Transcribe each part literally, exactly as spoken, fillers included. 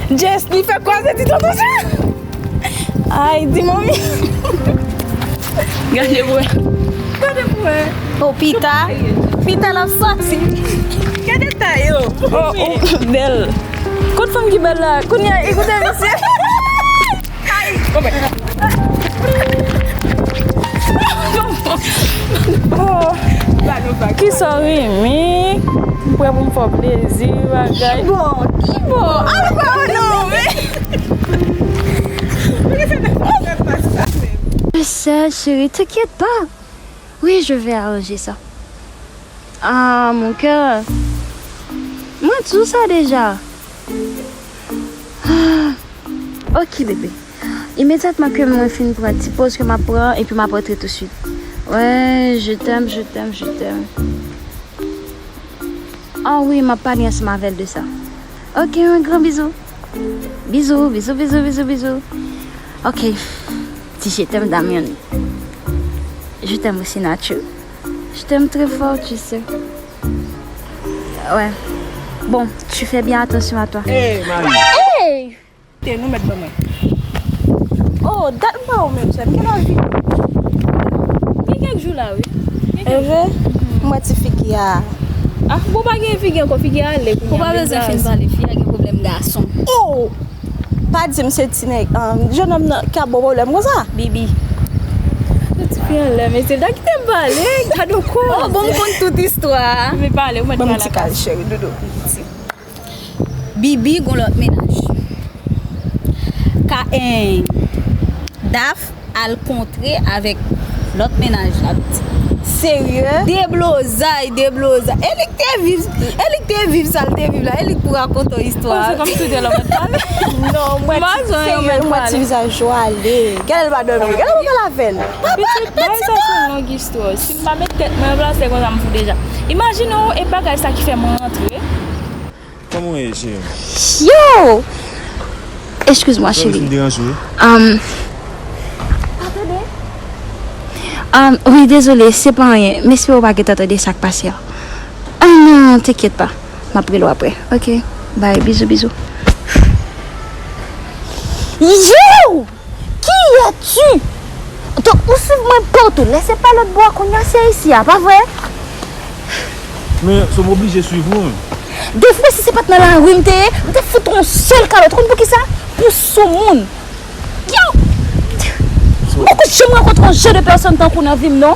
Jess, li fè kwaze ti tonton Jean. Ay, di manmi. Gade pou wè. Gade pou wè. Oh, pita. Pita l ap sòti. Gade tay yo. Oh, oh, bèl. Kot fanm ki bèl la? Kounye a, ekoute misye. Ay, oh, kisa w renmen? M prè pou m fè w plezi, bagay. Ki bon, ki bon? Ah, m pa wè non, men. Je sais, chérie, t'inquiète pas. Oui, je vais arranger ça. Ah, mon cœur. Mwen di w sa deja. Ah, ok, bébé. Imedyatman ke mwen fin pran ti poz ke m ap pran, epi m ap rantre touswit. Ouais, je t'aime, je t'aime, je t'aime. Ah wi, m ap pale ansanm avè l de sa. Ok, yon gran bizou. Bizou, bizou, bizou, bizou, bizou. Ok. Ti je t'aime, Damian. Je t'aime aussi, Nacho. Je t'aime très fort, tu sais. Ouais. Bon, tu fais bien attention à toi. Hey, Marie. Hey! Te nou mèt ban mwen. Oh, dat m pa wè w menm sè m. Gen lè w vini. Gen kèk jou la, wi. Gen kèk jou. Mwen ti figi a. Ah, bon, pa gen figi ankò, figi a ale kounye a. Ou pa bezwen fin pale, fi a gen pwoblèm gason. Oh! Pa di m se ti nèg, um, jennonm nan k ap ba w pwoblèm konsa. Bibi. Se ti fi anlè, mesye. Da kite m pale, gade w kò. Oh, bon, m konn tout istwa a. Bibi pale, ou mèt pale. Ban m ti kal, cheri, doudou. Bibi gon lòt mennaj. Ka, en, Daf al kontre avèk lòt mennaj la. Serye? Deblozay, deblozay. E li k te viv, e li k te viv sa l te viv la. E li k pou rakonte w istwa. Oh, se kòmsi w te la w mèt pale. Non, mwen ti, serye, mwen ti vizaj ou ale. Gade l pa dòmi. Gade w pale avè l. Pitit, bagay sa se yon long istwa. Si m pa met tèt mwen anba, se konsa m fou deja. Imajine w, e bagay sa ki fè m rantre. Kòman w ye, cheri? Yo! Excuse-moi, chérie. Sorry si m deranje w. Um, pa tande? Um, wi, dezole, se pa anyen. M espere w pa gentan tande sa k pase a. Ah non, t'inquiète pas. M ap rele w apre. Ok. Bye, bizou, bizou. Yo! Qui es-tu? Donk, ou swiv mwen patou. Lè se pa lòt bò a, kounye a se isi a, pa vre? Men, so m oblije swiv ou. Defwa, si se pa t nan lari m te ye, m t ap fout ou yon sèl kalòt. Ou konn poukisa? Pou soumoun. Yo! M poko janm rankontre yon jan de pèsòn tankou w nan vi m, non.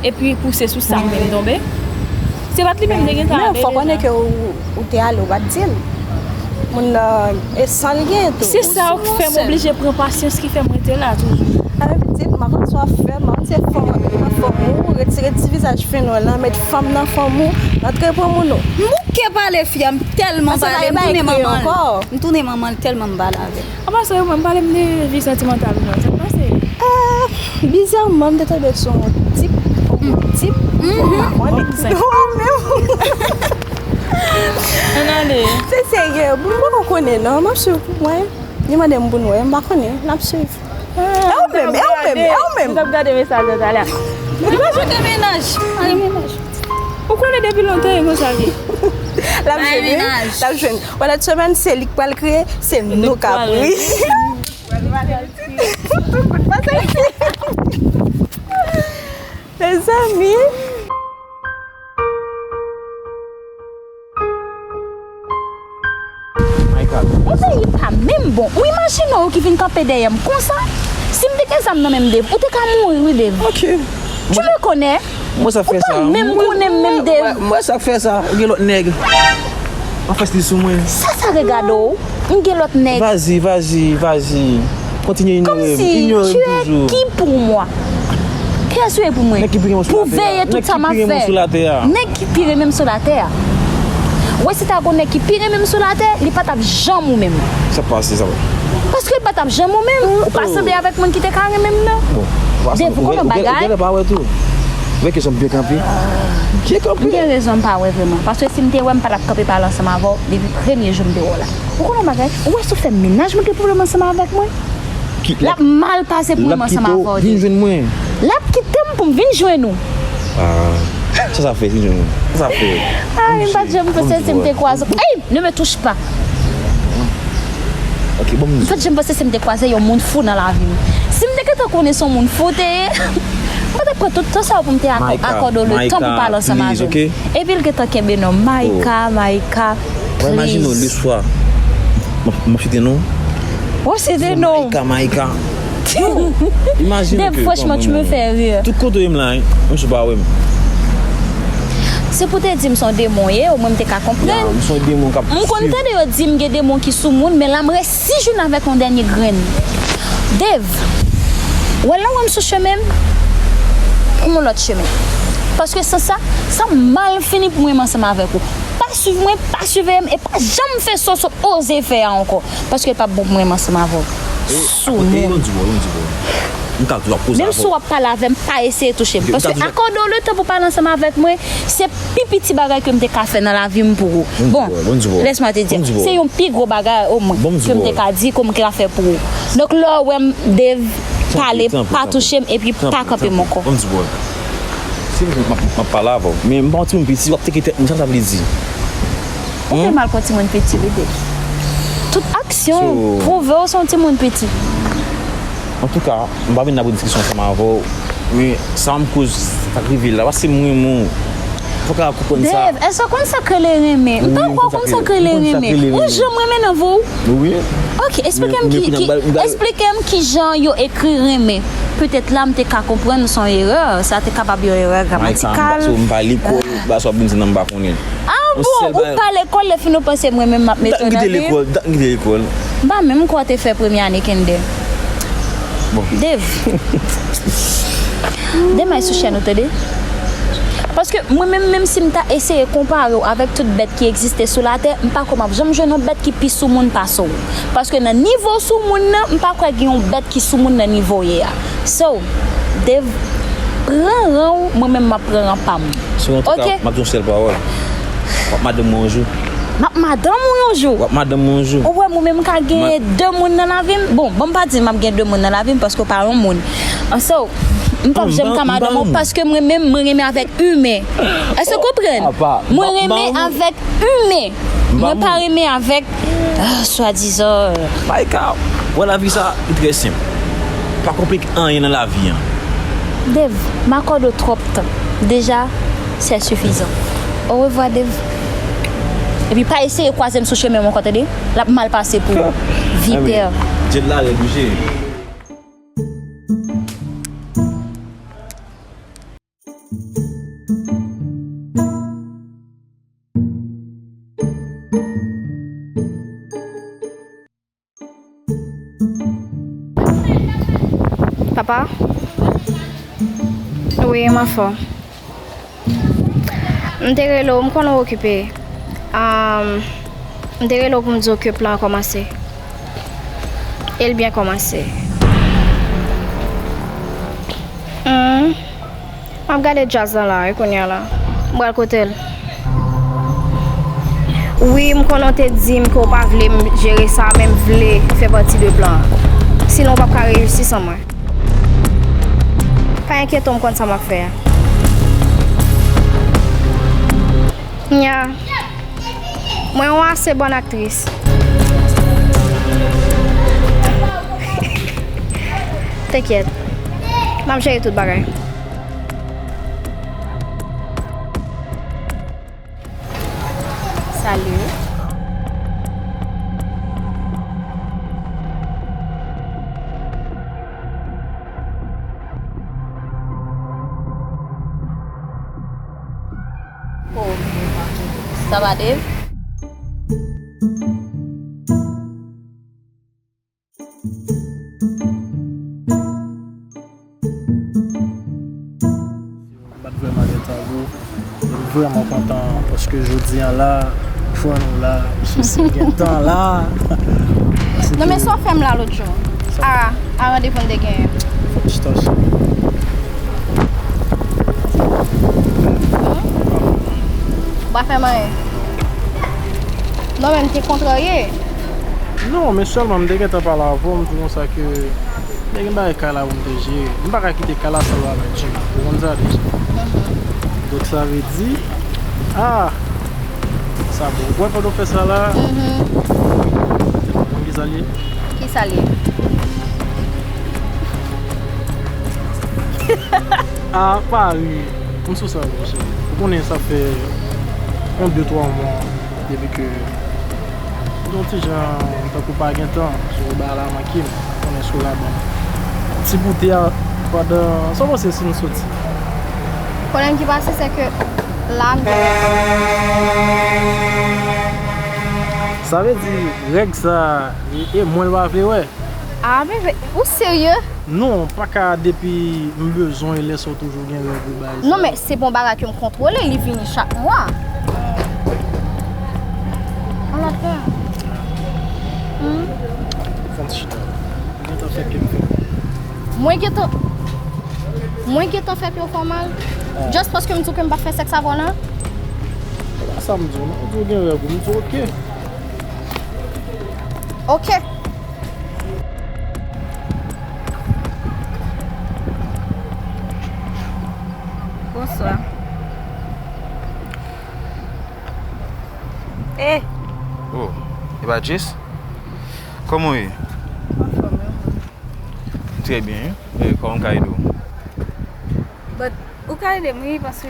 Epi pouse sou sa m vin tonbe. Se pa t li menm te gen sa ale deja. Men fò konnen ke ou, ou te ale, ou pa t di l. Moun nan, e sa l gen tou. Se sa k fè m oblije pran pasyans ki fè m rete la toujou. A, pitit, m pa konn sa w ap fè, m pa konn se fòm antre nan fòm ou, retire ti vizaj fen nwa lan, met fòm nan fòm ou, antre pran moun ou. M bouke pale fi a, m tèlman pale, m tounen manman l. M tounen manman l tèlman m pale avè l. Apa sa yo, mwen, pale m de vi santimantal ou non, sa k pase? Ah, bizarman, m te tonbe sou yon tip, yon tip, m pa konnen. Ann ale. Se serye, m poko konnen non, m ap swiv pou mwen. Li mande m pou nou wè, m pa konnen, n ap swiv. E ou menm, e ou menm, e ou menm. M t ap gade mesaj la talè. Li pa jwenn de mennaj. Mari mennaj. Ou konnen depi lontan e konsa l ye. L ap jwenn, wi. L ap jwenn. Wè lòt semèn, se li k pral kriye, se nou k ap ri. Mezanmi. Mon peyi pa menm bon. Ou imajine w ki vin kanpe dèyè m konsa? Si m te gen zam nan men m, Dave, ou te ka mouri wi, Dave. Ok. Tu me connais? Ou pa menm konnen m menm, Dave. Mwen sa k fè sa. Ou gen lòt nèg. An fès li sou mwen. Sa sa regade w? M gen lòt nèg. Vas-y, vas-y, vas-y. Kontinye inyore m, inyore m toujou. Qui pour moi? Kiyès ou ye pou mwen? Pou veye tout sa m ap fè. Nèg ki pi renmen m sou latè a. Nèg ki pi renmen m sou latè a. Wè si ta gon nèg ki pi renmen m sou latè, li pa t ap janm ou menm. Sa pase sa. Paske li pa t ap janm ou menm. Ou pa sanble avèk moun ki te ka renmen m nan. Bon, Dave, ou konnen yon bagay? Ou genlè pa wè tou. Vè kesyon m byen kanpe. Byen kanpe. M gen rezon m pa wè vrèman. Paske si m te wè, m pa t ap kanpe pale ansanm avè w depi premye jou m te wè w la. Ou konnen yon bagay? Ou wè si w fè mennaj mwen gen pwoblèm ansanm avèk mwen? L ap mal pase pou mwen ansanm avè w. L ap kite w vin jwenn mwen. L ap kite m pou m vin jwenn ou. Ah. Sa sa fè, Tinjon? Sa sa fè? Ay, m pa t janm panse si m te kwaze. Ey, ne me touche pas. Ok, bon, m di. M pa t janm panse si m te kwaze yon moun fou nan lavi m. Si m te gentan konnen se yon moun fou w te ye, m pa t ap pran tout tan sa yo pou m te akò-, akòde w le tan pou pale ansanm avè m. Epi l gentan kenbe non m. Maika, Maika, please. Imajine w le swa. M ap, m ap site non. W ap site non. Maika, Maika. Imagine Dave, que franchement, tu me fais rire. Tout kote w ye m la, hein. Menm si w pa wè m. Se pou te di m se yon demon ye, omwen m te ka konprann. Ya, m se yon demon k ap swiv. M konn tande yo di m gen demon ki sou moun, men la m resi jwenn avèk yon dènye grenn. Dave, w wè la w wè m sou chemen m, pran yon lòt chemen. Paske san sa, sa mal fini pou mwen ansanm avèk ou. Pa swiv mwen, pa siveye m, e pa janm fè sa w sot oze fè a ankò. Paske l p ap bon pou mwen ansanm avè w. Sou moun. Menm si w ap pale avè m, pa eseye touche m. Paske akòde w le tan pou pale ansanm avèk mwen, se pi piti bagay ke m te ka fè nan lavi m pou ou. Bon, laisse-moi te dire, se yon pi gwo bagay omwen ke m te ka di, ke m te ka fè pou ou. Donk, lè w wè m, Dave, pale, pa touche m, epi pa kanpe m ankò. Si m, m ap, m ap pale avè w. Men m pa yon timoun piti, w ap teke tèt mwen, sa sa vle di? Ou fè mal pou yon timoun piti, wi, Dave. Tout aksyon pwouve w se yon timoun piti. Antouka, m pa vin la pou diskisyon ansanm avè w, men sa m koz sa k rive la, paske m renmen w. Fò w ka konprann sa. Dave, èske w konn sa k rele renmen? M pa kwè w konn sa k rele renmen. Ou janm renmen nan vi w? Wi. Ok, eksplike m ki, ki, eksplike m kijan yo ekri renmen. Petèt la, m te ka konprann se yon erè, sa te kapab yon erè gramatikal. M pa lekòl, ba sa w ap vin di nan m pa konnen. Ah bon, ou pa lekòl, lè fin ou panse mwen menm m ap mete w nan vi m? Dat m kite lekòl, dat m kite lekòl. M pa menm kwè w te fè premye ane kinder. Bon. Dave. Demay sou chèn ou, tande? Paske mwen menm, menm si m ta eseye konpare w avèk tout bèt ki egziste sou latè, m pa kwè m ap janm jwenn yon bèt ki pi sou moun pase w. Paske nan nivo sou moun nan, m pa kwè gen yon bèt ki sou moun nan nivo w ye a. So, Dave, pran ran w, mwen menm m ap pran ran pa m. So, antouka, m ap di yon sèl pawòl. W ap madanm mwen yon jou. M ap madanm ou yon jou. W ap madanm mwen yon jou. Ou wè, mwen menm m ka genyen de moun nan lavi m. Bon, bon, m pa di m ap gen de moun nan lavi m paske w pa yon moun. An so, m p ap janm ka madanm ou paske mwen menm, mwen renmen avèk imen. Èske w konprann? Mwen renmen avèk imen. Mwen pa renmen avèk, ah, swadizan. Maika, wè lavi sa, li trè senp. Pa konplike anyen nan lavi an. Dave, m akòde w twòp tan. Deja, c'est suffisant. Orevwa, Dave. Epi pa eseye kwaze m sou chemen m ankò, tande? L ap mal pase pou ou. Vipè. Djèl la rèd wi cheri. Papa? Wi, m anfòm. M te rele w, m konnen w okipe. Am, m te rele w pou m di w ke plan an kòmanse. E l byen kòmanse. Hmm. M ap gade djaz lan la, wi, kounye a la. M pral kote l. Wi, m konnen w te di m ke w pa vle m jere sa, men m vle fè pati de plan an. Sinon, w p ap ka reyisi san mwen. Pa enkyete w, m konn sa m ap fè a. Nya. Mwen yon ase bòn aktris. T'inquiète. M ap jere tout bagay. Salut. Oh, ça va, Dave? M pa t vrèman lè tango. M vrèman kontan paske jodi a la, jwenn ou la, misye si m gen tan la. Non, men sa w fè m la lòt jou. A, a randevou n te genyen. Fòk ti tache. Ou pa fè m anyen. Non, men m te kontrarye. Non, men sèlman m te gentan pale avè w, m di konsa ke te gen bagay kay la pou m te jere. M pa ka kite kay la san w avèk Jimmy. Ou konn sa deja. Donk sa vle di, ah, sa bon. Ou wè pandan w fè sa la, mhm, ou konn ki sa l ye? Ki sa l ye? Ah, pa ri. M sou sa, monchè. Ou konnen sa fè yon de twa mwa depi ke m te yon ti jan tankou pa gen tan sou bagay la manke m. Ou konnen sou la ban m ti goute a pandan, sa w panse si m soti? Pwoblèm ki pase, se ke la m gen règ. Sa vle di, règ sa, e, e mwen l pa vle wè. Ah, bebe, ou serye? Non, pa ka depi m bezwen, lè sa w toujou gen règ ou bagay sa. Non, men se pa yon bagay ke m kontwole, li vini chak mwa. An lòt pwen. Hmm? Fè m ti chita. Mwen gentan fè ke m fè. Mwen gentan, mwen gentan fè ke w fè w mal. Ah. Just paske m di w ke m p ap fè sèks avè w la? Se pa sa m di w, non. Ou di w gen règ ou, m di w oke. Oke. Bonswa. Eh! Oh, e pa Jess? Kòman w ye? Anfòm, e ou menm? Trè byen, wi. E, kòman m ka ede w? But, ou ka ede m, wi, paske...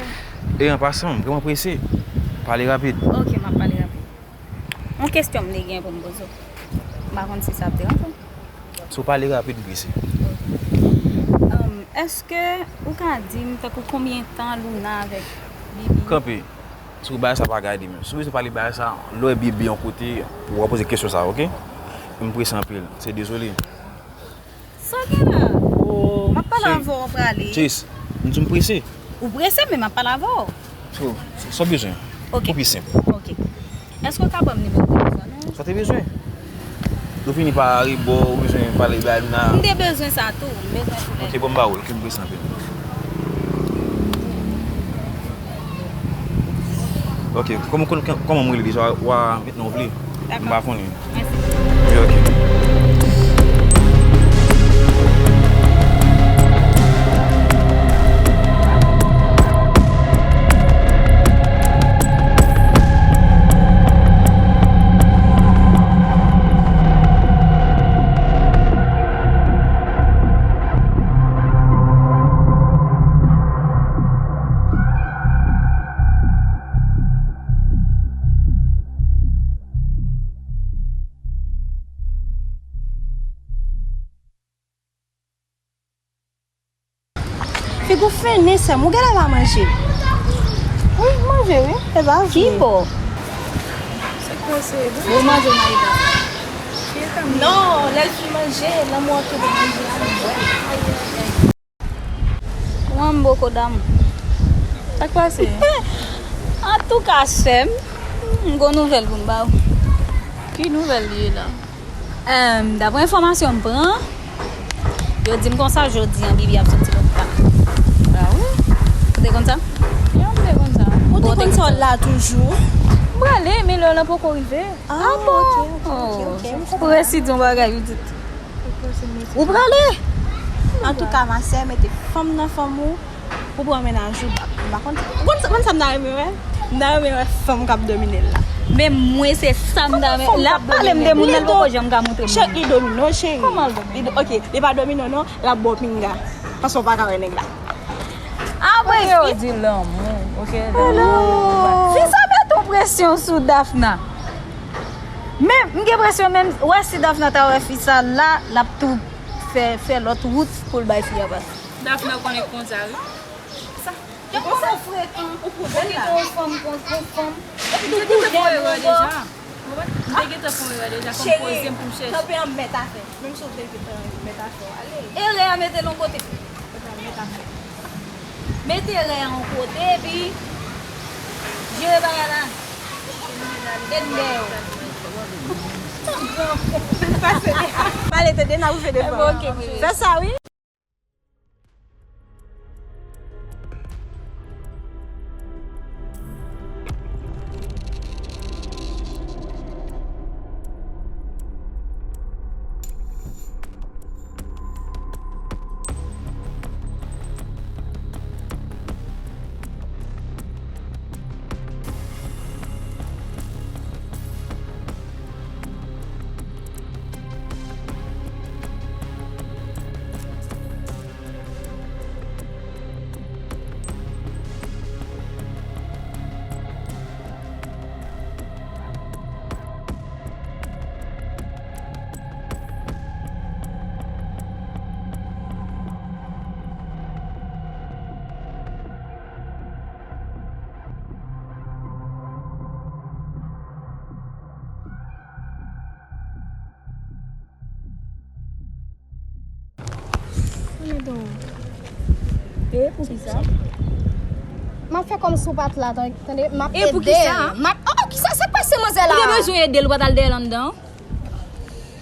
E an pasan, m vrèman prese. Pale rapid. Ok, m ap pale rapid. Yon kesyon m te gen pou m poze w. M pa konn si sa ap deranje w. Si w pale rapid, m prese. Um, èske ou ka di m tankou konbyen tan Luna avèk Bibi? Kanpe. Si w bagay sa pa gade menm. Si w bezwen pale bagay sa, lè w wè Bibi yon kote, w a poze kesyon sa, ok? M prese anpil. Se dezole. Sa w gen la? Oh, m ap pale avè w, w prale. Chase, m di w m prese. Ou prese, men m ap pale avè w. So, sa w bezwen? Ok. Pou pi senp. Ok. Èske w ka ban m nimewo telefòn ou? Sa w te bezwen? Nou fini pa rebò, ou bezwen pale bay Luna? M te bezwen sa tou, m bezwen tou. Ok, bon, m ba ou l, ok, m prese anpil. Ok, kòman, kòman, kòman m rele deja? W a met non w vle. Dakò. M pa konnen. Mèsi. Wi, ok. Figi w fennen, sè m. Ou genlè pa manje. Wi, m manje, wi. E pa vre. Ki bò? Sa k pase? Bon, manje, Maïda. Non, lè l fin manje, lanmou an tou pou manje a, li bwè. Ou an boko damou. Sa k pase? Antouka, sè m, m gon nouvèl pou m ba w. Ki nouvèl li ye la? Em, daprè enfòmasyon m pran, yo di m konsa jodi a Bibi ap soti lopital. Ah wi? Ou te konn sa? Ya, m te konn sa. Ou te konn sa w la toujou? M prale, men lè w lan poko rive. Ah, ah bon? Ok, ok, ok, ok. M konprann. Ou resi di yon bagay, ou di. Ou prale? Antouka, ma sè, mete fanm nan fanm ou pou pran mennaj ou bak. M pa konn, ou konn, konn sa m ta renmen wè? M ta renmen wè fanm k ap domine l la. Men mwen, se sa m ta renmen. L ap pale m de moun nan, l poko janm ka montre m. Chèk li domine w, cheri. Kòman l domine? Li do-, ok, li pa domine w non, l ap ba w pinga. Paske w pa ka wè nèg la. Apre yo di lanmou, ok? Lanmou. Fi sa mete yon presyon sou Dafna. Men, m gen presyon menm, wè si Dafna ta wè fi sa la, l ap tou fè, fè lòt wout pou l bay fi a pase. Dafna konnen konsa, wi. Sa, ou konsa frekan. Ou kite yon fanm kon, kon fanm. Epi tou koudè nan bò. M te gentan fè yon erè deja, fò m poze m pou m chèche. Cheri, kanpe an mèt afè. Menm si w te gentan mèt afè w ale. Erè a mete l yon kote. Mete erè a yon kote, epi jere bagay la. E m dèyè w. Pale, tande, n a bouche de fanm. Fè sa, wi. E poukisa? M ap fè kòmsi w pa t la, tan- tande, m ap ede l. E poukisa? M ap, oh, kisa sa k pase manzè la? Ou te bezwen ede l, ou pa t al dèyè l anndan?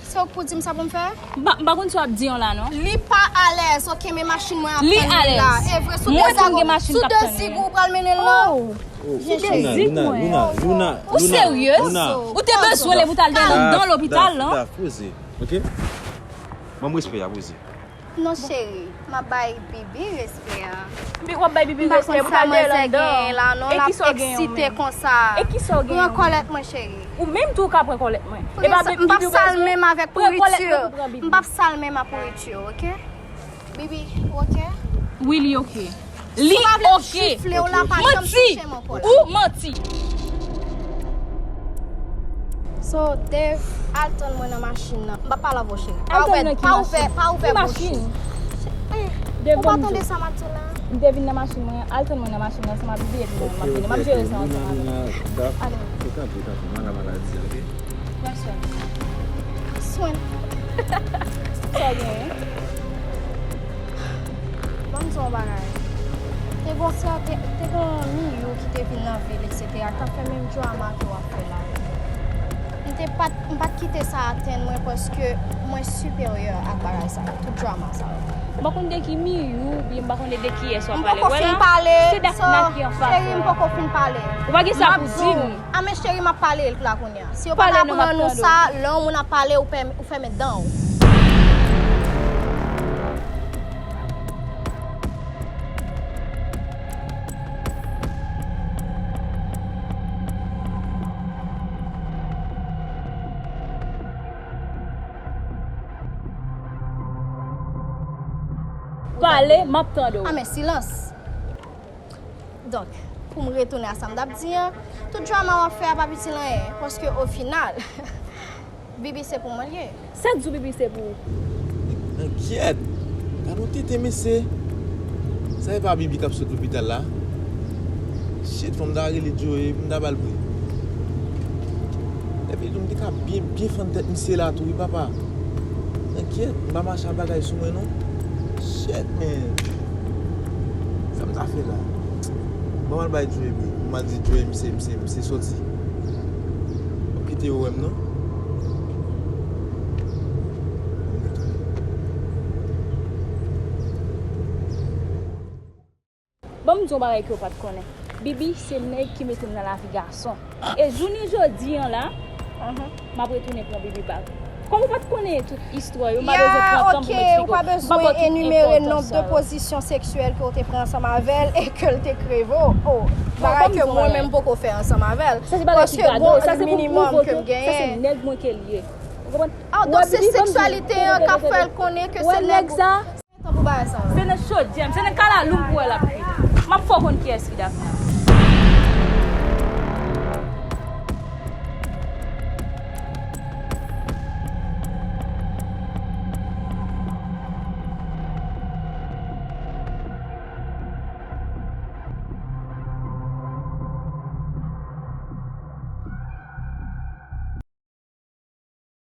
Se ou k pou di m sa pou m fè? M pa, m pa konn sa w ap di an la, non. Li pa alèz, oke, men machin mwen ap tann li la. Li alèz. E vre, sou de zago, sou de zig ou pral mennen l la? Oh. Sou de zig mwen. Luna, Luna, Luna, Luna. Ou serye? Ou te bezwen li pou t al dèyè l anndan lopital, non? Poze, oke? Ban m respè a, poze. Non, cheri, m ap bay Bibi respè a. Bi-, w ap bay Bibi respè pou t al dèyè l anndan? E kisa w genyen menm? E kisa w genyen menm? Pran kòlèt mwen, cheri. Ou menm tou w ka pran kòlèt mwen. E pa Bibi w bezwen? M p ap sal menm avèk pouriti. M p ap sal menm ak pouriti, oke? Bibi, ou oke? Wi, li oke. Li oke. Manti. Ou manti. So, Dave, al tann mwen nan machin nan. M pa pale avè w, cheri. Pa ouvè, pa ouvè, pa ouvè bouch ou. Eh, ou pa tande sa m ap di w la? M te vin nan machin mwen. Al tann mwen nan machin nan, ansanm ak Bibi, epi mwen, m ap vini. M ap jere sa ansanm avè w. Ale. Pran swè m. Swen. Sa w genyen? Ban m di w yon bagay. Te gon sèten, te gon Miyou ki te vin nan vil, etsetera, k t ap fè menm drama ke w ap fè la. M te pa t, m pa t kite sa atenn mwen paske mwen siperyè ak bagay sa yo, tout drama sa yo. M pa konn de ki Miyou, oubyen m pa konnen de kiyès w ap pale. Wè la, se Dafna ki anfas ou la. Cheri, m poko fin pale. Ou pa gen sa pou di m. A men cheri, m ap pale l la kounye a. Si yo pa ta pran nou sa, lè yon moun ap pale, ou pèm-, ou fèmen dan w. Pale, m ap tande w. A men silans. Donk, pou m retounen a sa m t ap di an, tout drama w ap fè a p ap itil anyen, paske o final, Bibi se pou mwen l ye. Sa k di w Bibi se pou ou? Enkyèt! Gad yon tenten mesye! Sa e pa Bibi k ap sot lopital la? Shit, fò m ta rele Joey, pou m ta ba l pri. Epi tou, m te ka byen, byen fann tèt misye la tou, wi, papa. Enkyèt, m pa mache ak bagay sou mwen, non. Shit, man. Sa m ta fè la? Ban m al bay Joey, bro. M al di Joey, misye, misye, misye soti. W ap kite yo wè m, non? Ban m di w yon bagay ke w pa t konnen. Bibi se nèg ki mete m nan lavi gason. E jounen jodi an la, m ap retounen pran Bibi back. Kòm ou pa t konnen tout istwa yo, m pa bezwen pran tan pou m eksplike w. M pa ba w tout enfòmasyon sa yo. Ya, oke, ou pa bezwen enimere nonb de pozisyon seksyèl ke w te pran ansanm avè l e ke l te kreve w. Oh, bagay ke mwen menm m poko fè ansanm avè l. Sa se bagay ki gade w, sa se pou pwouve w ke sa se nèg mwen ke l ye. Ou konprann? Ah, donk se seksyalite an k ap fè l konnen ke se nèg ou. Tankou bagay sa yo. Se nan chodyè m, se nan kalalou m pou wè l ap viv. M ap fè w konn kiyès ki Dafna.